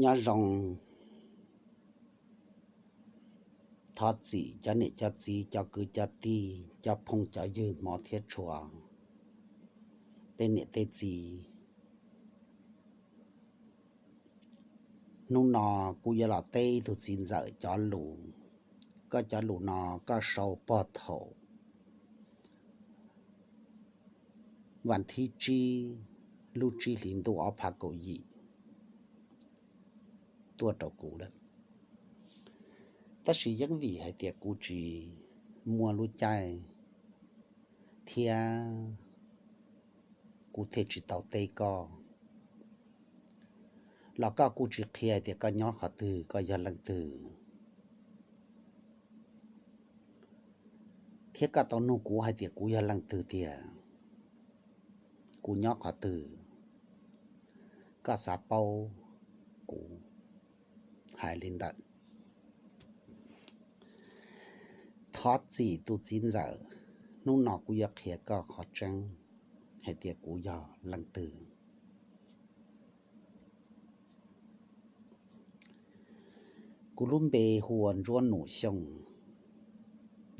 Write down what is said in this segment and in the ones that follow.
Nyob zoo, thov txim cov niam cov txiv, cov kwv cov tij, cov phooj cov ywg hmov thiab tshua, tej niam tej txiv. Hnub no kuv yuav los teb ib tug txiv ntxawm cov lus. Koj cov lus no koj sau puag thaum vas thib tsib lub tsib hlis ntuj ob phav kaum yim tuaj rau kuv lawm. Tab sis yeej vim hais tias kuv tsis muaj lub caij thiab kuv thiaj tsis tau teb koj, los koj kuj tsis qhia hais tias koj nyob qhov twg, koj yog leej twg, thiab koj tau nug kuv hais tias kuv yog leej twg tiag, kuv nyob qhov twg, koj xav paub kuv hais li ntawd. Thov txim tus txiv ntxawm, hnub no kuv yuav qhia koj qhov tseeb hais tias kuv yog leej twg. Kuv lub npe hu ua Ntsuab Nus Xyooj,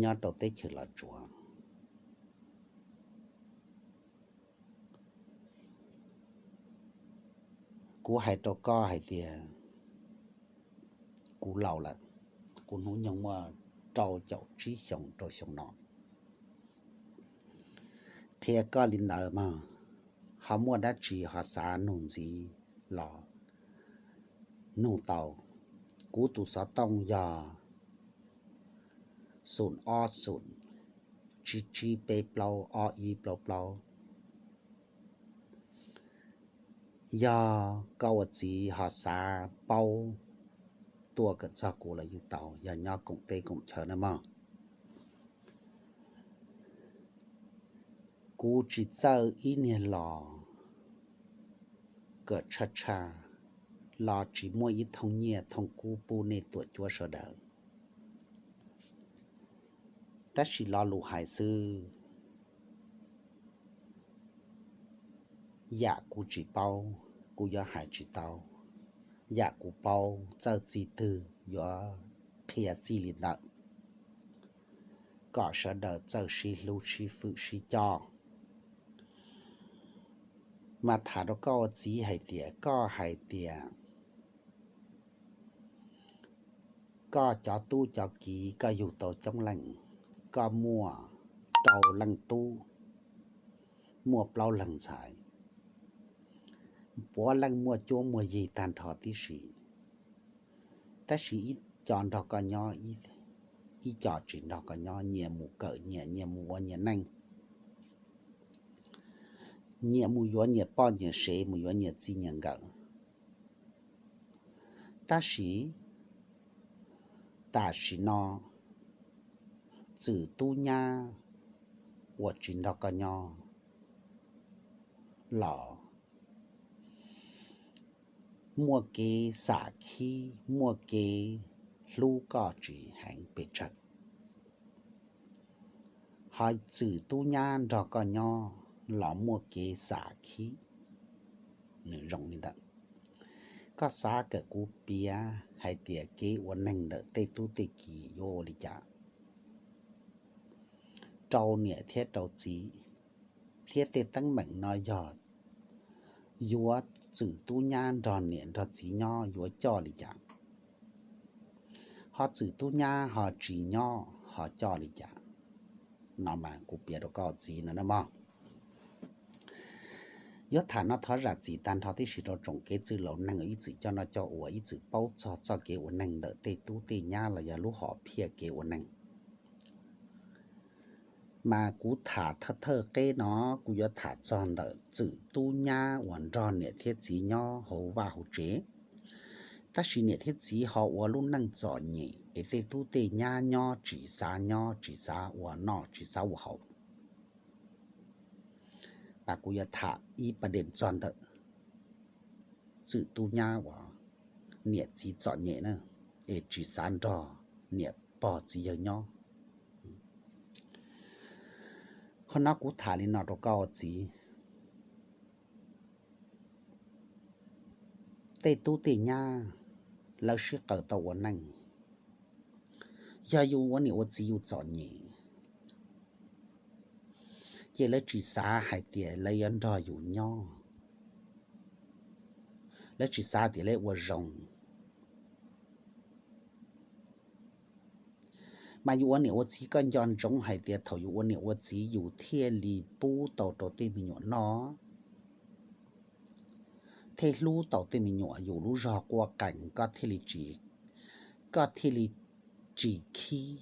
nyob rau teb chaws Los Tsuas. Kuv hais rau koj hais tias kuv laus lawm, kuv hnub nyoog muaj rau caum tsib xyoos rau xyoo no. Qhia koj li ntawd mas ho muaj dab tsi ho xav nug ntxiv los nug tau. Kuv tus xov tooj yog xoom ob xoom tsib tsib peb plaub ob ib plaub plaub. Yog koj ua txiv ho xav paub tuaj kawm txog kuv los yeej tau, yog nyob koom teb koom chaw na mog. Kuv tsis txawj ib niag los kom tshaj tshaj los tsis muaj ib thooj nyiaj thooj kub pub nej tuam cuab sawv daws. Tab sis lo lus hais xwb, yam kuv tsis paub, kuv yuav hais tsis tau. Yam kuv paub, txawj txij twg yuav qhia txij li ntawd, kom sawv daws txawj sib hlub sib fwm sib coj. Mas tham rau koj ua txiv hais tias, koj hais tias koj cov tub cov kiv koj yug tau coob leej, koj muaj rau leej tub, muaj plaub leeg ntxhais, puav leej muaj cuab muaj yig tag nrho tib si. Tab sis ib co nrog koj nyob, ib co tsis nrog koj nyob, nyias mus kawm nyias, nyias mus ua nyias neej, nyias mus yuav nyias poj nyias sev, mus yuav nyias txij nyias nkawm. Tab sis tam sim no txwm tub nyab uas tsis nrog koj nyob los muaj kev xam khib, muaj kev hlub koj tsis heev pes tsawg. Ho txwm tub nyab nrog koj nyob los muaj kev xam khib. Nws zoo li ntawd. Koj xav kom kuv piav hais tias kev ua neeg ntawm tej tub tej kiv yuav ua li cas rau niam thiab rau txiv, thiab tej teeb meem no yog yuav txwm tub nyab nrog niam nrog txiv nyob yuav coj li cas, ho txwm tub nyab ho tsis nyob ho coj li cas. No mas kuv piav rau koj txiv no na mog. Yuav tham no thov zam txim tag nrho tib si rau tsoom kev txwj laus neeg uas ib txwm coj noj coj ua, ib txwm paub txog txoj kev ua neeg ntawm tej tub tej nyab los yog lub hom phiaj kev ua neeg. Mas kuv tham thawj thawj qeb no, kuv yuav tham txog ntawm txwm tub nyab uas nrog niam thiab txiv nyob hauv vaj hauv tsev. Tab sis niam thiab txiv ho ua lub neej txom nyem es tej tub tej nyab nyob tsis xav nyob, tsis xav ua noj, tsis xav ua haus. Mas kuv yuav tham ib pas dej txog ntawm txwm tub nyab uas niam txiv txom nyem na, es tsis xav nrog niam pog txiv yawg nyob. Qhov no kuv tham li no rau koj txiv. tej tub tej nyab lawv sib qaws tau ua neej. Yog yus ua niam ua txiv yus txom nyem, ces lawv tsis xav hais tias lawv yuav nrog yus nyob, lawv tsis xav tias lawv ua zoo. Mas yus ua niam ua txiv koj nco ntsoov hais tias thaum yus ua niam ua txiv yus thiaj li pub tau rau tej me nyuam noj, thiaj hlub tau tej me nyuam, yus lub zog quaj qees koj thiaj li tsis, koj thiaj li tsis khib,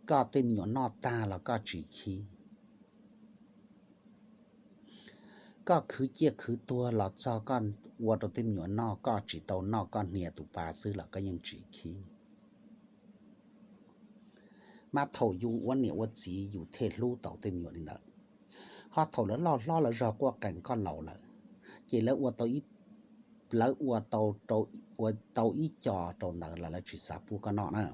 koj tej me nyuam noj tag los koj tsis khib. Koj khwv ciaj khwv tuag los txog koj ua rau tej me nyuam noj, koj tsis tau noj koj hnia tus pa xwb los koj yeej tsis khib. Mas thaum yus ua niam ua txiv yus thiaj hlub tau tej me nyuam li ntawd. Ho thaum lawv loj hlob lawv zog quaj qees koj laus lawm, ces lawv ua tau ib, lawv ua tau, ua tau ib co rau ntawd los lawv tsis xav pub koj noj na.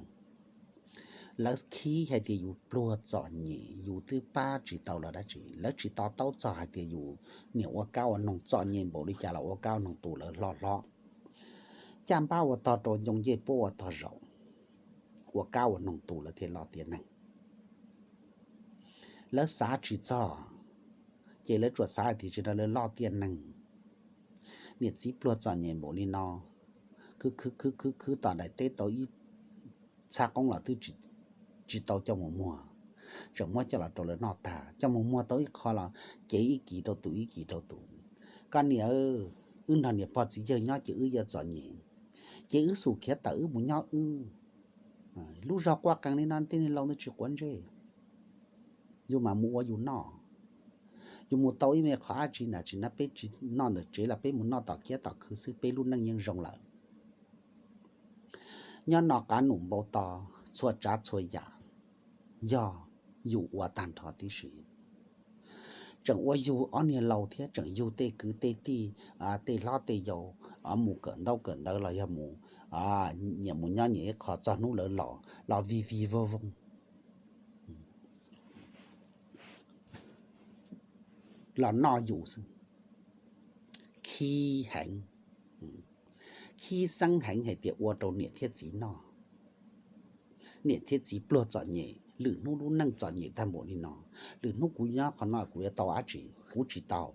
Lawv khib hais tias yus pluag txom nyem, yus twb pab tsis tau lawv dab tsi, lawv tsis to taub txog hais tias yus niam ua kab ua noog txom nyem npaum li cas los ua kab ua noog tu lawv hlob hlob, caj npab ua tog rau ncoo ncej puab ua tog zaum, ua kab ua noog tu lawv thiaj loj tiaj neeg. Lawv xav tsis txog, ces lawv tsuas xav hais tias tsis rau lawv loj tiaj neeg, niam txiv pluag txom nyem npaum li no, khwv khwv khwv khwv khwv tom daim teb tau ib txhab qoob los twb tsis tau coj mus muag, tseem muab coj los rau lawv noj tag, coj mus muag tau ib qho los cev ib kis rau tus ib kis rau tus. Koj niam, wb nrog niam pog txiv yawg nyob ces wb yuav txom nyem, ces wb xum khiav tawm wb mus nyob wb. Lub zog quaj qees li no tej niag laus ntawd tsis quav ntsej, yus mam mus ua yus noj. Yus mus tau ib me qhov dab tsi ntawm tsis no peb tsis noj ntawm tsev los peb mus noj tom kiab tom khw xwb peb lub neej yeej zoo lawm. Nyob no qab num npau taws txhua tsav txhua yam yog yus ua tag nrho tib si. Tseem ua yug ob niag laus thiab tseem yug tej kwv tej tij, tej hlob tej yau, mus kawm ntaub kawm ntawv los yog mus, nyias mus nyob nyias ib qho txog hnub lawv los los vij vij voog voog los noj yus xwb. Khib heev, khib xeeb heev hais tias ua rau niam thiab txiv noj, niam thiab txiv pluag txom nyem, lwm hnub lub neej txom nyem tag npaum li no, lwm hnub kuv nyob qhov no kuv yuav tau dab tsi, kuv tsis tau.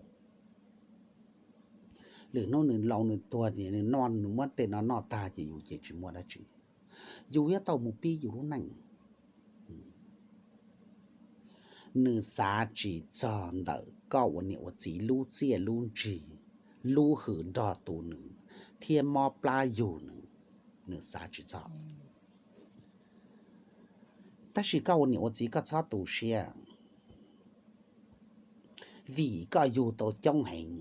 Lwm hnub nws laus nws tuag nws noj nws muab tej no noj tag ces yus ces tsis muaj dab tsi, yus yuav tau mus pib yus lub neej. Nws xav tsis txog ntawm koj ua niam ua txiv lub txiaj lub ntsig, lub hwm nrog tu nws thiab mob plab yug nws, nws xav tsis txog. Tab sis koj ua niam ua txiv koj txhob tu siab, vim koj yug tau coob heev,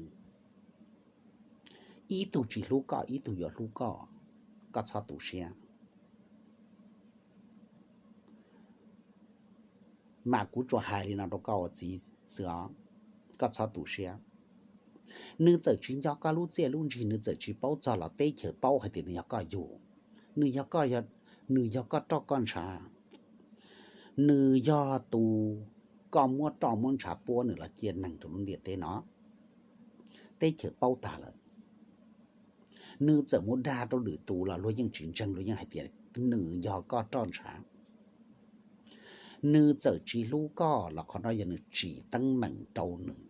ib tug tsis hlub koj ib tug yuav hlub koj, koj txhob tu siab. Mas kuv tsuas hais li no rau koj ua txiv xwb os, koj txhob tu siab. Nws txawm tsis nco koj lub txiaj lub ntsig, nws txawm tsis paub txog los teb chaws paub hais tias nws yog koj yug, nws yog koj, nws yog koj roj koj ntshav, nws yog tus koj muab roj muab ntshav puab nws los ciaj neeg rau lub ntiaj teb no. Teb chaws paub tag lawm. Nws txawm mus dag rau lwm tus los luag yeej tsis ntseeg, luag yeej hais tias nws yog koj roj ntshav. Nws txawm tsis hlub koj los qhov no yog nws tsim teeb meem rau nws.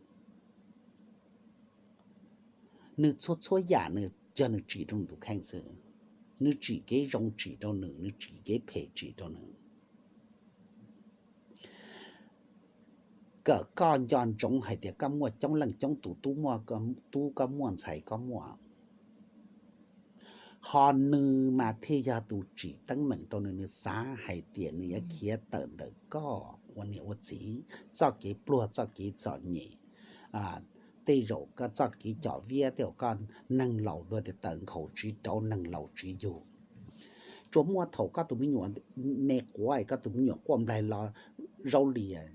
Nws txhua txhua yam nws yog nws tsim rau nws tus kheej xwb. Nws tsim kev zoo tsim rau nws, nws tsim kev phem tsim rau nws. Kom koj nco ntsoov hais tias koj muaj coob leej coob tus tub, muaj tub koj muaj ntxhais koj muaj, ho nws mas thiaj yog tus tsim teeb meem rau nws, nws xav hais tias nws yuav khiav tawm ntawm koj ua niam ua txiv txoj kev pluag txoj kev txom nyem. Tej zaum koj txoj kev com viab, tej zaum koj neeg laus luag tias tawv nkhaus tsis rauv neeg laus tsis yug. Tsuas muaj thaum koj tus me nyuam me quav, koj tus me nyuam quaj nplaig los zaub lias,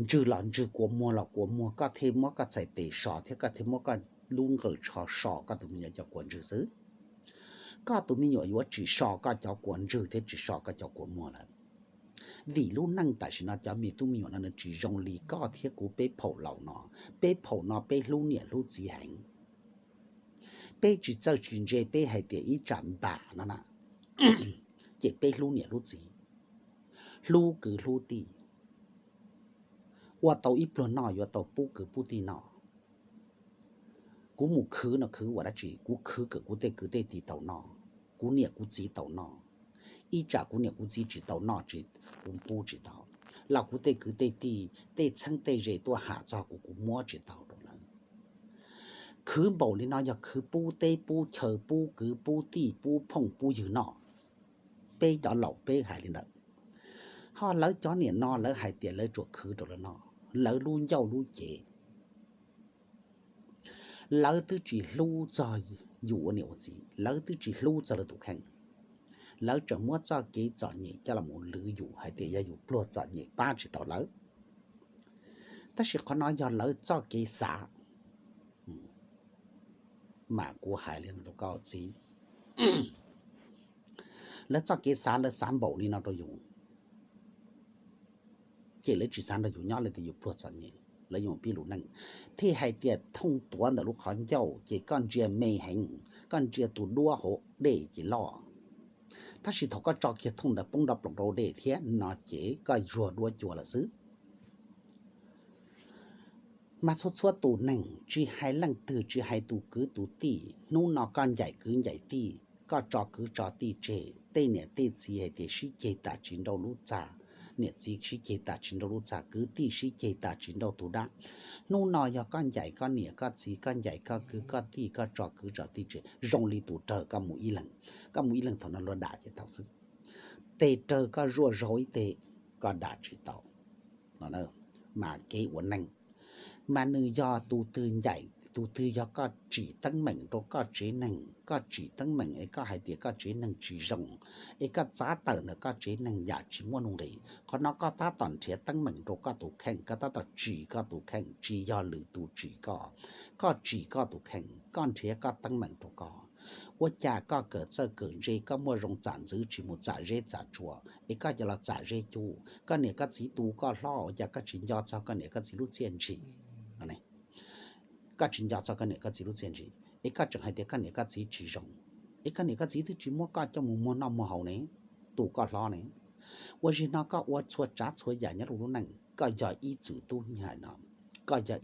ntswg los ntswg, kua muag los kua muag, koj thiaj muab koj txhais tes so thiab koj thiaj muab koj lub nqaws tsho so koj tus me nyuam cov kua ntswg xwb. Koj tus me nyuam yuav tsis so koj cov kua ntswg thiab tsis so koj cov kua muag lawm. Vim lub neej tam sim no cov me tub me nyuam no nws tsis zoo li koj thiab kuv peb phaum laus no. Peb phaum no peb hlub niam hlub txiv heev. Peb tsis txawj tsis ntse peb hais tias ib tsam npam no na, ces peb hlub niam hlub txiv, hlub kwv hlub tij, ua tau ib pluag noj yuav tau pub kwv pub tij noj. Kuv mus khwv no khwv ua dab tsi? Kuv khwv kom kuv tej kwv tej tij tau noj, kuv niam kuv txiv tau noj. Ib tsam kuv niam kuv txiv tsis tau noj, kuv pub tsis tau, los kuv tej kwv tej tij tej txheeb tej ze tuaj ham txog kuv, kuv muab tsis tau rau lawv. Khwv npaum li no yog khwv pub teb pub chaw, pub kwv pub tij, pub phooj pub ywg noj. Peb cov laus peb hais li ntawd, ho lawv cov niam no lawv hais tias lawv tsuas khwv rau lawv noj, lawv lub ncauj lub cev. Lawv twb tsis hlub txog yus ua niam ua txiv, lawv twb tsis hlub txog lawv tus kheej. Lawv tseem muab txoj kev txom nyem coj los lwv yus hais tias yog yus pluag txom nyem pab tsis tau lawv. Tab sis qhov no yog lawv txoj kev xav, mas kuv hais li no rau koj txiv, lawv txoj kev xav lawv xav npaum li no rau yus, ces lawv tsis xav nrog yus nyob li tias yus pluag txom nyem, lawv yuav pib lus neej. Thiaj hais tias thooj tuav ntawm lub qhov ncauj ces koj ntsia me heev, koj ntsia tus duab hauv dej ces loj, tab sis thaum koj tso kiag thooj ntawd poob nrov ploog rau dej thiab no ces koj zuag duab cua lawm xwb. Mas txhua txhua tus neeg, tsis hais leej twg, tsis hais tus kwv tus tij, hnub no koj ncaim kwv ncaim tij, koj tso kwv tso tij tseg, tej niam tej txiv hais tias sib ceg tas tsis nrauj lub txaj, niam txiv sib ceg tas tsis nrauj lub txaj, kwv tij sib ceg tas tsis nrauj tus dab. Hnub no yog koj ncaim koj niam koj txiv, koj ncaim koj kwv koj tij, koj tso kwv tso tij tseg, zoo li tus rawg koj mus ib leeg, koj mus ib leeg thaum no luag dam ces tau xwb. Tej rawg koj zuaj zaug ib teg, koj dam tsis tau. Mas kev ua neeg, mas nws yog tus twg ncaim tus twg, yog koj tsim teeb meem rau koj tsev neeg, koj tsim teeb meem es koj hais tias koj tsev neeg tsis zoo, es koj txav tawm ntawm koj tsev neeg yam tsis muaj nuj nqis, qhov no koj tab tom nrhiav teeb meem rau koj tus kheej, koj tab tom tsim koj tus kheej, tsis yog lwm tus tsim koj. Koj tsim koj tus kheej, koj nrhiav koj teeb meem rau koj. Ua cas koj kawm txawj kawm ntse, koj muaj zoo txam ntxwv tsis mus txam zeb txam tsua, es koj cia los txam zeb cub? Koj niam koj txiv tu koj hlob, ua cas koj tsis nco txog koj niam koj txiv lub txiaj ntsim? Koj tsis nco txog koj niam koj txiv lub txiaj ntsim, es koj tseem hais tias koj niam koj txiv tsis zoo, es koj niam koj txiv twb tsis muab koj coj mus muag noj muag haus ne, tu koj hlob ne. Ua zim no koj ua txhua tsav txhua yam nyob rau lub neej, koj yog ib txwm tub nyab no, koj yog,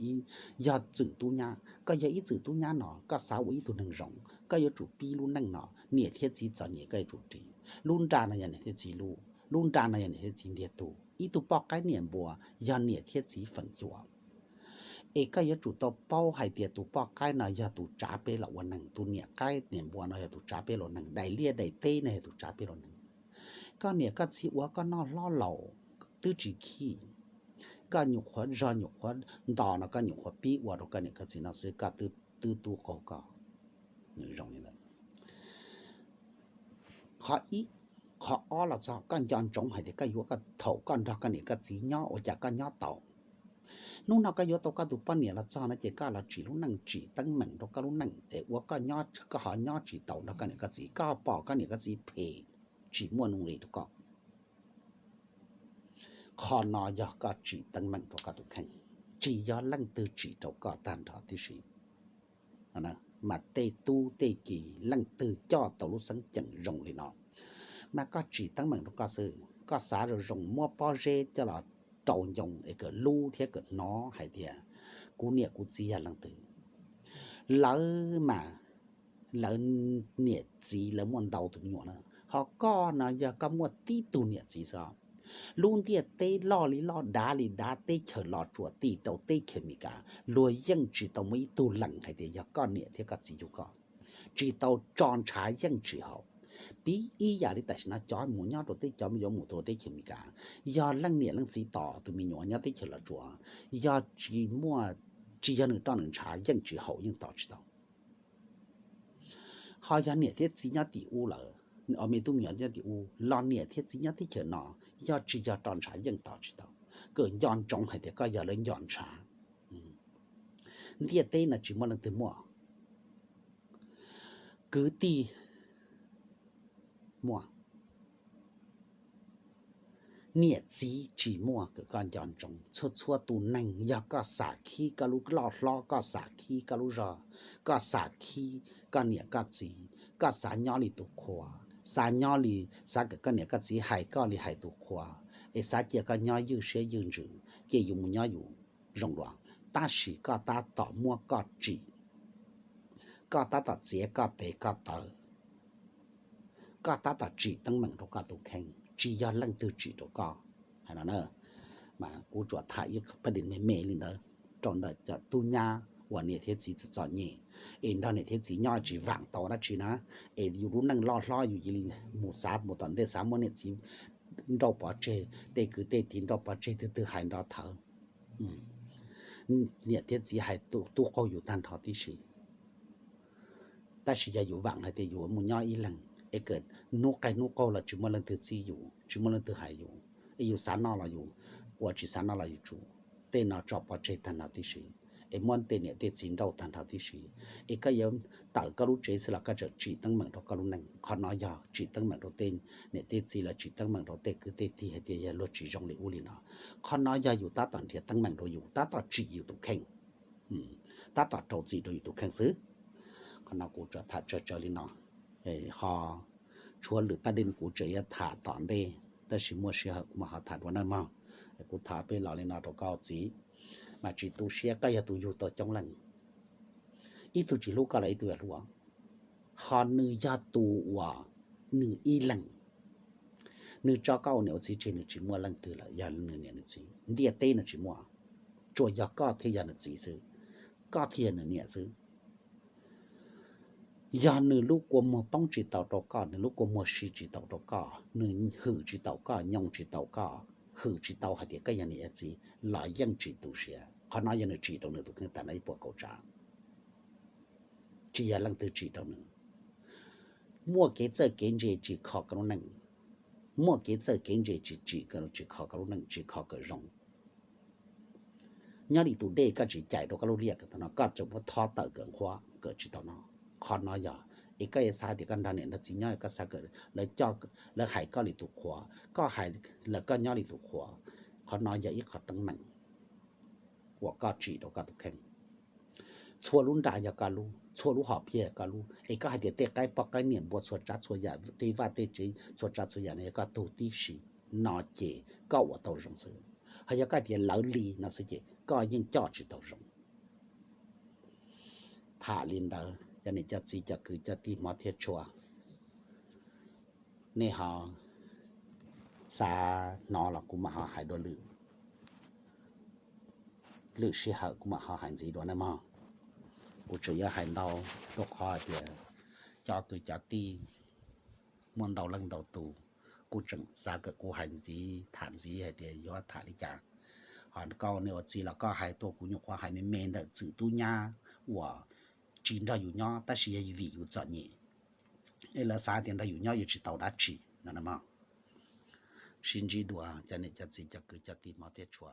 yog txwm tub nyab, koj yog ib txwm tub nyab no koj xav ua ib tug neeg zoo, koj yuav tsum pib lub neej no, niam thiab txiv txom nyem koj yuav tsum ris. Lub nra no yog niam thiab txiv lub, lub nra no yog niam thiab txiv ntiag tug. Ib tug poj qaib niam npua yog niam thiab txiv feem xyuam. Es koj yuav tsum tau paub hais tias tus poj qaib no yog tus tsav peb los ua neeg, tus niam qaib niam npua no yog tus tsav peb los neeg, daim liaj daim teb no yog tus tsav peb los neeg. Koj niam koj txiv ua koj noj hlob laus twb tsis khib, koj nyuam qhuav zog nyuam qhuav nto no koj nyuam qhuav pib ua rau koj niam koj txiv no xwb, koj twb tub qaug koj. Zoo li ntawd. Qhov ib, qhov ob los txog koj nco ntsoov hais tias koj yuav, koj thaum koj nrog koj niam koj txiv nyob ua cas koj nyob tau. Hnub no koj yuav tau koj tus poj niam los txog no ces koj los tsim lub neej tsim teeb meem rau koj lub neej es ua koj nyob, koj ho nyob tsis tau nrog koj niam koj txiv, koj pom koj niam koj txiv phem tsis muaj nuj nqis rau koj. Qhov no yog koj tsim teeb meem rau koj tus kheej, tsis yog leej twg tsim rau koj tag nrho tib si. Mas tej tub tej ki leej twg coj tau lub xeeb ceem zoo li no, mas koj tsim teeb meem rau koj xwb. Koj xav zoo zoo muab pob zeb coj los rau ncoo es kom lub thiab kom hnov hais tias kuv niam kuv txiv yog leej twg. Lawv mas lawv niam txiv lawv muaj ntau tus me nyuam na, ho koj no yog koj muaj tib tug niam txiv xwb. Lub ntiaj teb loj li loj, dav li dav, teb chaws Los Tsuas ti rau teb chaws Amelikas, luag yeej tsis tau muaj ib tug lees hais tias yog koj niam thiab koj txiv yug koj. Tsis tau tso ntshav yeej tsis haum. Piv ib yam li tam sim no cov mus nyob rau teb, cov yuav mus rau teb chaws Amelikas, yog leej niam leej txiv tos tus me nyuam nyob teb chaws Los Tsuas, yog tsis muaj, tsis yog nws roj nws ntshav yeej tsis haum, yeej tos tsis tau. Ho yog niam thiab txiv nyob tim ub lawm, me tub me nyuam nyob tim ub los niam thiab txiv nyob teb chaws no, yog tsis yog roj ntshav yeej tos tsis tau. Kom nco ntsoov hais tias koj yog lawv nco ntshav. Ntiaj teb no tsis muaj leej twg muaj. Kwv tij muaj, Niam txiv tsis muaj, kom koj nco ntsoov, txhua txhua tus neeg yog koj xam khib koj lub loj hlob, koj xam khib koj lub zog, koj xam khib koj niam koj txiv, koj xav nyob li tus qhua, xav nyob li, xav kom koj niam koj txiv hais koj li hais tus qhua, es xav cia koj nyob ywj siab ywj ntsws ces yus mus nyob yus zoo dua. Tab sis koj tab tom muab koj tsim, koj tab tom txiav koj tes koj taw, koj tab tom tsim teeb meem rau koj tus kheej, tsis yog leej twg tsim rau koj. Hais no na, mas kuv tsuas tham ib pab di me me li ntawd rau ntawm cov tub nyab uas niam thiab txiv txom txom nyem, es nrog niam thiab txiv nyob tsis vam tau dab tsi na, es yus lub neej loj hlob yus cia li mus xav mus tom ntej xav muab niam txiv nrauj pov tseg, tej kwv tej tij nrauj pov tseg, twg twg hais nrov thawv, niam thiab txiv hais tub qaug yus tag nrho tib si. Tab sis yog yus vam hais tias yus mus nyob ib leeg es kom hnub qaij hnub qaug los tsis muaj leej twg txib yus, tsis muaj leej twg hais yus, es yus xav noj los yus ua, tsis xav noj los yus tsum, tej no tso pov tseg tag nrho tib si, es muab tej niam tej txiv nrauj tag nrho tib si, es koj yuav tawm koj lub tsev xwb los koj tseem tsim teeb meem rau koj lub neej. Qhov no yog tsim teeb meem rau tej niam tej txiv los tsim teeb meem rau tej kwv tej tij hais tias yog luag tsis zoo li ub li no. Qhov no yog yus tab tom nrhiav teeb meem rau yus, tab tom tsim yus tus kheej, tab tom rau txim rau yus tus kheej xwb. Qhov no kuv tsuas tham tsawg tsawg li no, ho tshuav lwm paj dej kuv tseem yuav tham tom ntej, tab sis muaj sij hawm kuv mam ho tham dua nawb mog. Kuv tham peb los li no rau koj txiv, mas tsis tu siab, koj yog tus yug tau coob leej, ib tug tsis hlub koj los ib tug yuav hlub, ho nws yog tus uas nws ib leeg, nws tso koj ua niam ua txiv tseg, nws tsis muaj leej twg lawm, yog nws niam nws txiv ntiaj teb no tsis muaj, tsuas yog koj thiaj yog nws txiv xwb, koj thiaj yog nws niam xwb. Yog nws lub kua muag poob tsis tau rau koj, nws lub kua muag si tsis tau rau koj, nws hwm tsis tau koj, nyoo tsis tau koj, hwm tsis tau hais tias koj yog niam yog txiv los yeej tsis tu siab. Qhov no yog nws tsim rau nws tus kheej tag nrho ib puas kaum tsav, tsis yog leej twg tsim rau nws. Muaj kev txawj kev ntse tsis kho koj lub neej, muaj kev txawj kev ntse tsis tsim, tsis kho koj lub neej, tsis kho kom zoo. Nyob li tus dej koj tsis cais rau koj lub liaj kom tau no, koj tseem muab thob tawm kom nqhuab kom tsis tau no. Qhov no yog, es koj yuav xav tias koj nrog niam nrog txiv nyob, koj xav kom lawv coj, lawv hais koj li tus qhua, koj hais lawv koj nyob li tus qhua. Qhov no yog ib qho teeb meem uas koj tsim rau koj tus kheej. Txhua lub nra yog koj lub, txhua lub hom phiaj yog koj lub, es koj hais tias tej qaib poj qaib niam npua txhua tsav txhua yam, tej vaj tej tsev txhua tsav txhua yam no yog koj tug tib si, no ces koj ua tau zoo xwb. Ho yog koj hais tias lawv li no xwb ces koj yeej coj tsis tau zoo. Tham li ntawd, cov niam cov txiv cov kwv cov tij hmov thiab tshua, nej ho xav hnov los kuv mam ho hais dua lwm, lwm sij hawm kuv mam ho hais ntxiv dua nawb mog. Kuv tseem yuav hais ntau, rau qhov hais tias cov kwv cov tij muaj ntau leej ntau tus, kuv tseem xav kom kuv hais ntxiv tham ntxiv hais tias yuav tham li cas. Ho koj niam ua txiv los koj hais tuaj kuv nyuam qhuav hais me me ntawm txwm tub nyab uas tsis nrog yus nyob tab sis yog vim yus txom nyem, es lawv xav tias nrog yus nyob yuav tsis tau dab tsi no. Sib ntsib dua cov niam cov txiv cov kwv cov tij hmov thiab tshua.